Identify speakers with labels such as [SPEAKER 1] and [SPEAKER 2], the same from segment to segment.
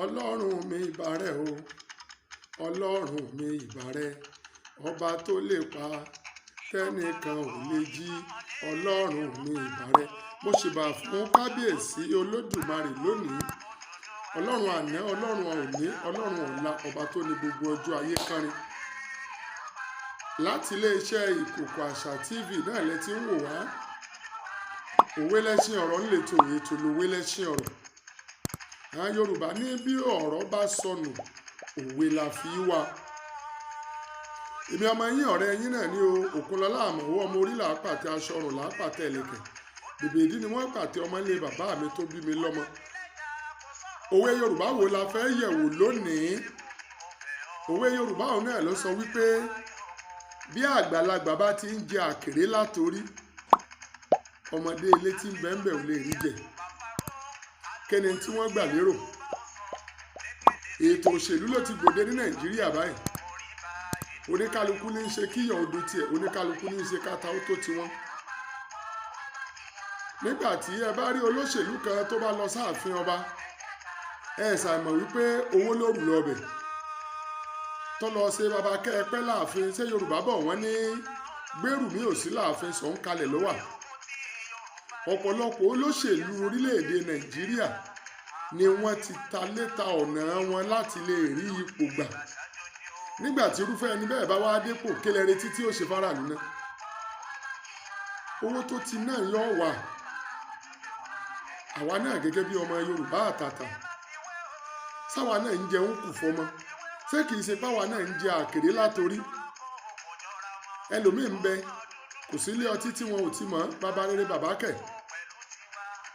[SPEAKER 1] Ọlọ́run mi ìbà rẹ o, Ọlọ́run mi ìbà rẹ, ọba tó lè pa tẹ́nìkan ò lè jí, Ọlọ́run mi ìbà rẹ. Mo ṣèbà fún Kábíyèsí Olódùmarè lónìí. Ọlọ́run àná, Ọlọ́run òní, Ọlọ́run ọ̀la, ọba tó ní gbogbo ọjọ́ ayé kánrin. Láti iléeṣẹ́ Ìkòkò Àṣà TV náà lẹ ti ń wò wá. Òwe lẹ́ṣin ọ̀rọ̀ ń lètò, ètò lòwe lẹ́ṣin ọ̀rọ̀. Àwọn Yorùbá ní bí ọ̀rọ̀ bá sọnù, òwe la fi wá. Èmi ọmọ yín, ọ̀rẹ́ yín náà ní o, Òkunlọ́lá Àmọ̀wó, ọmọ orí là á pàtẹ, aṣọ ọrùn là á pàtẹ ìlẹ̀kẹ̀. Bèbè ìdí ni wọ́n pàtẹ ọmọ ilé bàbá mi tó bí mi lọ́mọ. Òwe Yorùbá wo la fẹ́ yẹ̀wò lónìí? Òwe Yorùbá òun náà ló sọ wípé bí àgbàlagbà bá ti ń jẹ àkèré látorí, ọmọdé ilé tí ń bẹ ń bẹ̀ ò lè rí jẹ. Kí ni tí wọ́n gbà lérò? Ètò òṣèlú ló ti gbòde ní Nàìjíríà báyìí. Oníkálukú ní í ṣe kíyàn odò tiẹ̀, oníkálukú ní í ṣe káta ó tó tiwọn. Nígbà tí ẹ bá rí olóṣèlú kan tó bá lọ sáàfin ọba, ẹ ṣàìmọ̀ wípé owó ló rù lọbẹ̀. Tó lọ ṣe baba kẹ́ẹ̀pẹ́ láàfin, ṣé Yorùbá bọ̀ wọ́n ní gbèrú mi ò sí láàfin, sọ̀ ń kalẹ̀ ló wà. Ọ̀pọ̀lọpọ̀ olóṣèlú orílẹ̀-èdè Nàìjíríà ni wọ́n ti ta léta ọ̀nà wọn láti lè rí ipò gbà. Nígbà tí irúfẹ́ ẹni bẹ́ẹ̀ bá wá dépò, kí lẹ retí tí ó ṣe fáráàlú náà? Owó tó ti náà yọ wà. Àwa náà gẹ́gẹ́ bí ọmọ Yorùbá àtàtà, sáwa náà ń jẹun kù fọmọ. Ṣé kìí ṣe páwa náà ń jẹ àkèré látorí? Ẹlòmíì ń bẹ, kò sí ilé ọtí tí wọn ò ti mọ̀, bàbá rere bàbá kẹ̀.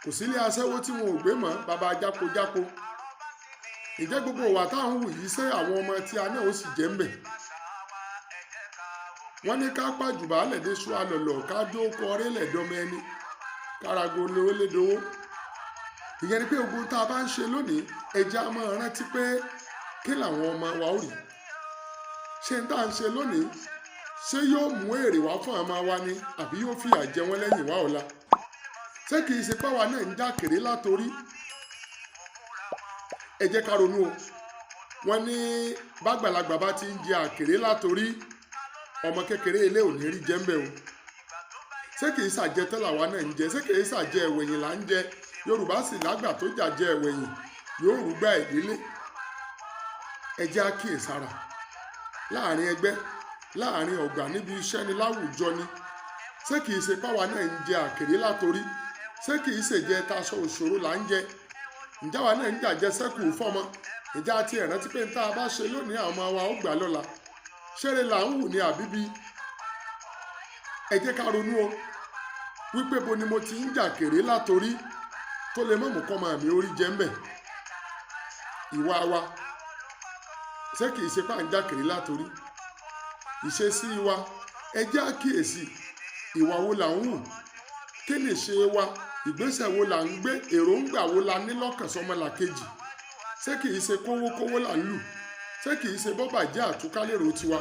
[SPEAKER 1] Kò sí ilé aṣẹ́wó tí wọn ò gbé mọ̀, bàbá jápojápo. Ǹjẹ́ gbogbo ìwà táwọn ń wù yìí, ṣé àwọn ọmọ tí a náà ó sì jẹ́ ń bẹ̀? Wọ́n ní ká pàjùbà lẹ̀dẹ̀ ṣu alọ̀lọ̀, ká jó kọrí lẹ̀dọ́mọ ẹni, kárago lówó lédowó. Ìyẹn ni pé ogun tá a bá ń ṣe lónìí, ẹja máa rántí pé kí làwọn ọmọ wa ó rí. Ṣé n tá à ń ṣe lónìí, ṣé yóò mú èrè wá fún ọmọ wa ni, àbí yóò fìyà jẹ wọ́n lẹ́yìn wá ọ̀la? Ṣé kìí ṣe páwa náà ń jákèrè látorí? Ẹ jẹ́ ká ronú o. Wọ́n ní bàgbàlagbà bá ti ń jẹ àkèré látorí, ọmọ kékeré ilé ò ní rí jẹ ń bẹ̀ o. Ṣé kìí ṣàjẹ tán làwa náà ń jẹ? Ṣé kìí ṣàjẹ ẹ̀wẹ̀yìn là ń jẹ? Yorùbá sì lágbà tó jàjẹ ẹ̀wẹ̀yìn yóò rúgbà ìdílé. Ẹ jẹ́ á kíyèsára láàrin ẹgbẹ́, láàrin ọ̀gbà, níbi iṣẹ́ ni, láwùjọ ni. Ṣé kìí ṣe páwa náà ń jẹ àkèré látorí? Ṣé kìí ṣèjẹ taṣọ òṣòro là ń jẹ? Ǹjẹ́ àwa náà ń jàjẹ sẹ́kù fọ́mọ? Ǹjẹ́ a ti ẹ̀ rántí pé n tá a bá ṣe lónìí, àwọn ọmọ wa ó gbà lọ́la? Ṣéré là ń wù ní àbíbí? Ẹ jẹ́ ká ronú o, wípé bo ni mo ti ń jàkèré látorí tó lè mọ̀mú kọ́mọ mi orí jẹ́ ń bẹ̀? Ìwà wa, ṣé kìí ṣe pá ń jàkèré látorí? Ìṣesí wa, ẹ jẹ́ á kíyèsí. Ìwà wo là ń hù? Kí ni ìṣe wa? Ìgbésẹ̀ wo là ń gbé? Èròǹgbà wo la ní lọ́kàn sọmọlàkejì? Ṣé kìí ṣe kówókówó là ń lù? Ṣé kìí ṣe bọ́bà jẹ́ àtúkálèrò tiwa?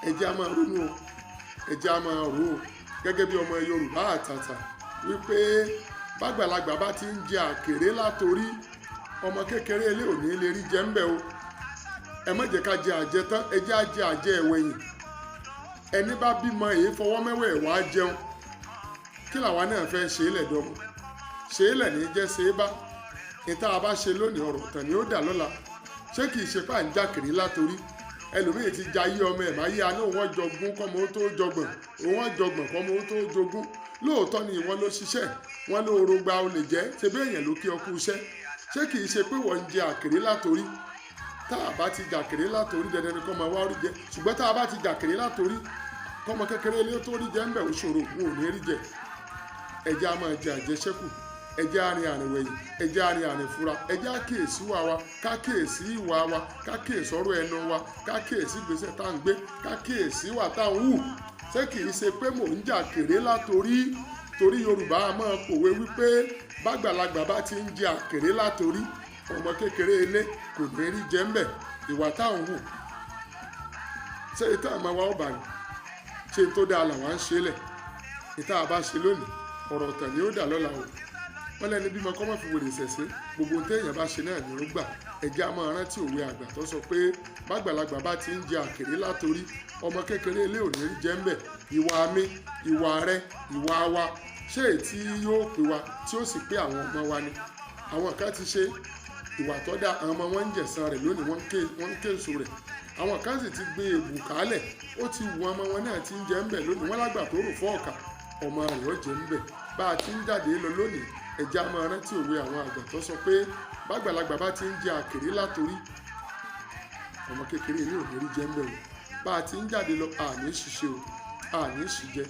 [SPEAKER 1] Ẹ jẹ́ á máa ronú o, ẹ jẹ́ á máa rò ó gẹ́gẹ́ bí ọmọ Yorùbá àtàtà wípé bàgbàlagbà bá ti ń jẹ àkèré látorí, ọmọ kékeré ilé ò ní lè rí jẹ ń bẹ̀ o. Ẹ má jẹ́ ká jẹ àjẹ tán, ẹ jẹ́ á jẹ àjẹ ẹ̀wẹ̀yìn. Ẹni bá bímọ èyí fọwọ́ mẹ́wẹ̀ẹ́ wá jẹun. Kí làwa náà fẹ́ ṣe é lẹ̀dọ́mọ? Ṣe é lẹ̀ ní jẹ́ ṣe é bá. Ìta a bá ṣe lónìí, ọ̀rọ̀ tàn ni ó dà lọ́la. Ṣé kìí ṣe pá ń jàkèré látorí? Ẹlòmíì ti jayé ọmọ ẹ̀ máyé aná, òun jọgún kọ́mọ ó tó jọgbọ̀n, òun jọgbọ̀n kọ́mọ ó tó jogún. Lóòótọ́ ni ìwọ ló ṣiṣẹ́, wọ́n ló rogba o lè jẹ́, ṣe bí èèyàn ló kí ọ kú iṣẹ́. Ṣé kìí ṣe pé wọ́n ń jẹ àkèré látorí? Tá a bá ti jàkèré látorí, dandan ni kọ́mọ wa ó rí jẹ. Ṣùgbọ́n tá a bá ti jàkèré látorí, kọ́mọ kékeré ilé tó rí jẹ ń bẹ̀ ó ṣòro, wọn ò ní rí jẹ. Ẹ jẹ́ á máa jẹ àjẹṣẹ́kù, ẹ jẹ́ á rin àrìnwẹ̀yìn, ẹ jẹ́ á rin àrìnfura, ẹ jẹ́ á kíyèsí ìwà wa, ká kíyèsí ìwà wa, ká kíyèsí ọ̀rọ̀ ẹnu wa, ká kíyèsí ìgbésẹ̀ tá à ń gbé, ká kíyèsí ìwà tá à ń hù. Ṣé kìí ṣe pé mò ń jàkèré látorí? Torí Yorùbá a máa pòwe wípé bàgbàlagbà bá ti ń jẹ àkèré látorí, ọmọ kékeré ilé kò ní rí jẹ ń bẹ̀. Ìwà tá à ń hù, ṣé ìtàn àmọ́ wa ó bà ní? Ṣé tó dáa làwa ń ṣe lẹ̀? Ìta a bá ṣe lónìí, ọ̀rọ̀ ọ̀tàn ni ó dà lọ́la o. Wọ́n lẹ́ni bímọ kọ́ mọ́ fi wèrè ṣẹ̀ṣẹ̀. Gbogbo ohun téèyàn bá ṣe náà ni ó gbà. Ẹ̀jẹ̀ a máa rántí òwe àgbà tó sọ pé bàgbàlagbà bá ti ń jẹ àkèré látorí, ọmọ kékeré ilé ò ní rí jẹ ń bẹ̀. Ìwà mi, ìwà rẹ, ìwà wa, ṣé èyí tí yóò pè wa tí ó sì pé àwọn ọmọ wa ni? Àwọn kan ti ṣe ìwà tó dáa, àwọn ọmọ wọn ń jẹ̀san rẹ̀ lónìí, wọ́n ń ké èso rẹ̀. Àwọn kan sì ti gbé èbù kálẹ̀, ó ti wù ọmọ wọn náà ti ń jẹ ń bẹ̀ lónìí. Wọ́n lágbà tó rò fọ́ ọ̀kà, ọmọ rẹ̀ ó jẹ ń bẹ̀. Bá a ti ń jáde lọ lónìí, ẹ̀jẹ̀ a máa rántí òwe àwọn àgbà tó sọ pé bàgbàlagbà bá ti ń jẹ àkèré látorí, ọmọ kékeré ilé ò ní rí jẹ ń bẹ̀ o. Bá a ti ń jáde lọ, àní ṣiṣẹ́ o, àní ṣìjẹ,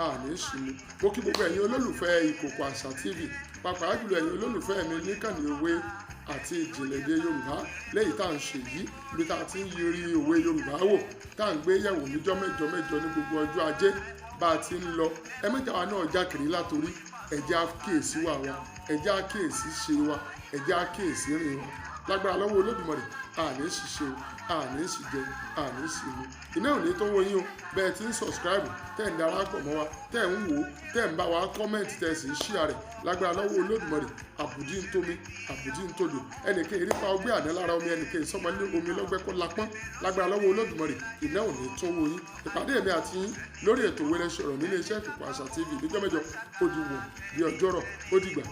[SPEAKER 1] àní ṣìmu. Mo kí gbogbo ẹ̀yin olólùfẹ́ Ìkòkò Àṣà TV, pàápàá jùlọ ẹ̀yin olólùfẹ́ mi níkànnì òwe àti ìjìnlẹ̀ èdè Yorùbá lẹ́yìn tá à ń ṣe yìí, ibi tá a ti ń yiri òwe Yorùbá wò, tá à ń gbé yẹ̀wò níjọ́ mẹ́jọ mẹ́jọ ní gbogbo ọjọ́ ajé. Bá a ti ń lọ, ẹ mẹ́ta wa náà jákèrè látorí, ẹ jẹ́ á kíyèsí wà wa, ẹ jẹ́ á kíyèsí ṣe wa, ẹ jẹ́ á kíyèsí rìn wa. Lágbára lọ́wọ́ Olódùmarè, àní ṣiṣẹ́ o, àní ṣìjẹ, àní ṣìmu. Iná ò ní tó wọ yín o. Bẹ́ẹ̀ tí ń subscribe, tẹ́ ń darapọ̀ mọ́ wa, tẹ́ ń wò ó, tẹ́ ń bá wa comment, tẹ́ sì ń share rẹ̀. Lágbára lọ́wọ́ Olódùmarè, àbùdí ń tómi, àbùdí ń todò. Ẹnìkan ìrípa ọgbẹ́ àná lára omi, ẹnìkan ìsọmọ ní omi lọ́gbẹ́ kó lapọ́n. Lágbára lọ́wọ́ Olódùmarè, iná ò ní tó wọ yín. Ìpàdé èmi àti yín lórí ètò Òwe Lẹṣin Ọ̀rọ̀ nílé iṣẹ́ Ìkòkò Àṣà TV níjọ́ mẹ́jọ, ó di wọ̀ bí ọjọ́rọ̀, ó dìgbà.